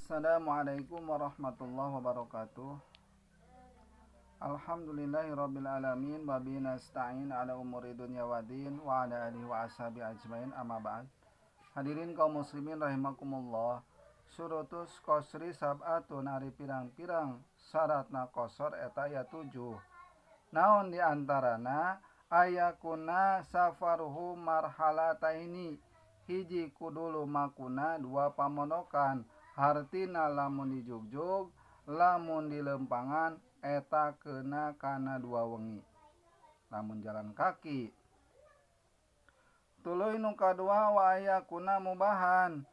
Assalamualaikum warahmatullahi wabarakatuh. Alhamdulillahirabbil alamin wa bihi nasta'in ala umuri dunya waddin wa ala alihi wa ashabi ajmain, amma ba'd. Hadirin kaum muslimin rahimakumullah. Syurutus qasri sab'atun, ari pirang-pirang syaratna qasar eta aya 7. Naon di antarana? Ayakuna safaruhu marhalataini, hiji kudu lumakuna dua pamonokan. Hartina lamun dijugjug lamun dilempangan eta kena kana dua wengi lamun jalan kaki. Tuluy nu kadua, wa ayakuna mubahan,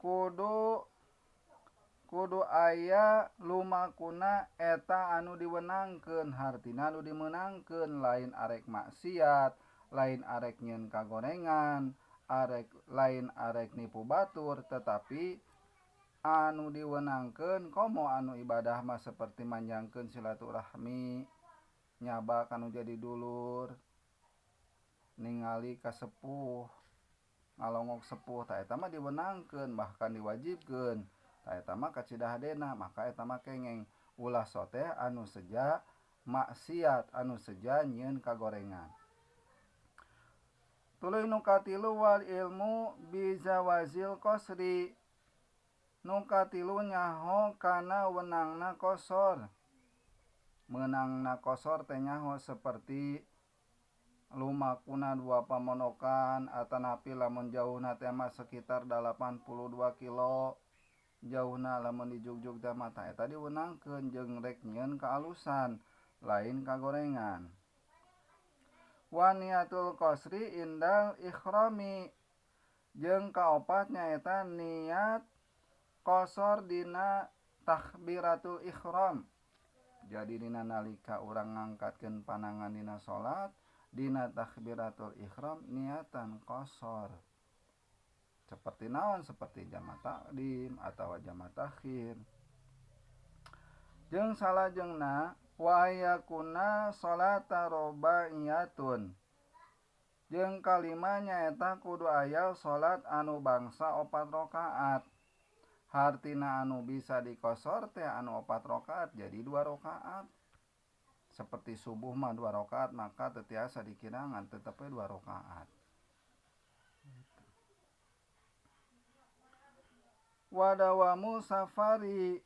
kudu aya lumakuna eta anu diwenangkeun, hartina anu dimeunangkeun, lain arek maksiat, lain arek nyieun kagorengan, arek lain arek nipu batur, tetapi anu diwenangkeun komo anu ibadah mah seperti manjangkeun silaturahmi, nyaba kanu jadi dulur, ningali ka sepuh, ngalongok sepuh, tah eta mah diwenangkeun bahkan diwajibkeun. Tah eta mah kacida hadena, maka eta mah kengeng ulah soteh anu seja maksiat, anu seja nyieun kagorengan. Tuluy nu katilu, wal ilmu bizawazil qasri, nu katilu nyaho kana wenangna qasar. Meunangna qasar teh nyaho seperti lumakuna dua pamonokan, atanapi lamun jauhna teh mah sekitar 82 kilo jauhna lamun dijugjug teh mah, tah eta diwenangkeun jeung rek nyieun kaalusan lain kagorengan. Wa niatul qasri indal ikhrami, jeung kaopat nyaeta niat qasar dina takbiratul ihram. Jadi dina nalika urang ngangkatkeun panangan dina salat, dina takbiratul ihram niatan qasar. Seperti naon? Seperti jama takdim atawa jama takhir. Jeung salajengna wa ayakuna salata rubaiyatun, jeung kalima nyaeta kudu aya salat anu bangsa 4 rakaat. Hartina anu bisa dikosor teh anu 4 rakaat jadi 2 rakaat. Seperti subuh mah 2 rakaat, maka teu tiasa dikirangan tetep we 2 rakaat. Wadawamu safari,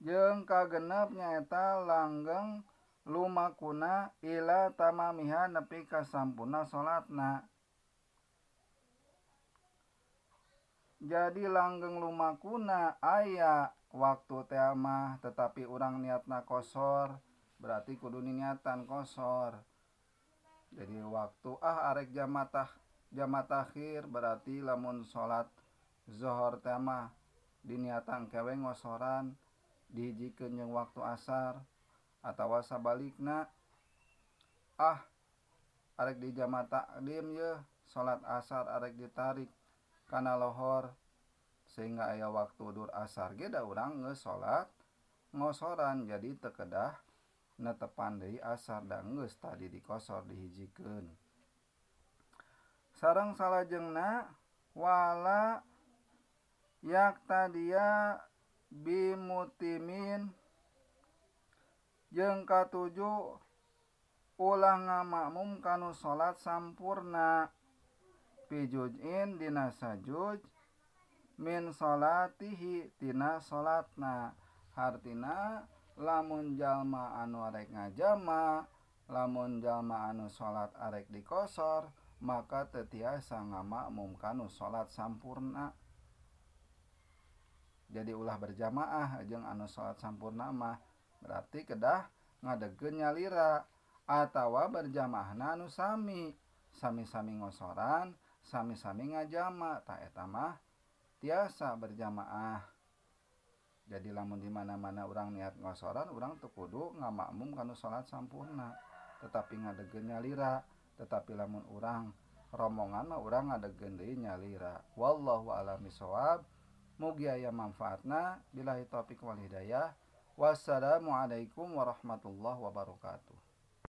jeung kagenep nyaeta langgeng lumakuna ila tamamiha nepi ka sampurna salatna. Jadi langgeng lumakuna aya waktu teh mah, tetapi urang niatna kosor, berarti kudu niatan kosor. Jadi waktu arek jama takhir, berarti lamun salat zuhur teh mah diniatan kewe ngosoran dihijikeun jeung waktu asar, atawa sabalikna arek di jama takdim yeuh salat asar arek ditarik kana lohor sehingga aya waktu dur asar ge da urang geus salat ngosoran, jadi teu kedah netepan deui asar da geus tadi dikosor dihijikeun. Sareng salajengna wala yaktadia bimutimin, jeung katujuh ulah ngamakmum kanu salat sampurna pijujin dina sajuj min salatihi tina salatna. Hartina lamun jalma anu arek ngajama, lamun jalma anu salat arek dikosor, maka teu tiasa ngamakmum kanu salat sampurna. Jadi ulah berjamaah jeung anu salat sampurna mah berarti kedah ngadegkeun nyalira, atawa berjamaahna anu sami, sami-sami ngosoran, sami-sami ngajama, tah eta mah tiasa berjamaah. Jadi lamun di mana-mana urang niat ngosoran, urang teu kudu ngamakmum kanu salat sampurna, tetapi ngadegkeun nyalira. Tetapi lamun urang rombongan mah urang ngadegkeun deui nyalira. Wallahu a'lam bishawab. Mugi aya manfaatna. Billahi taufik wal hidayah. Wassalamualaikum warahmatullahi wabarakatuh.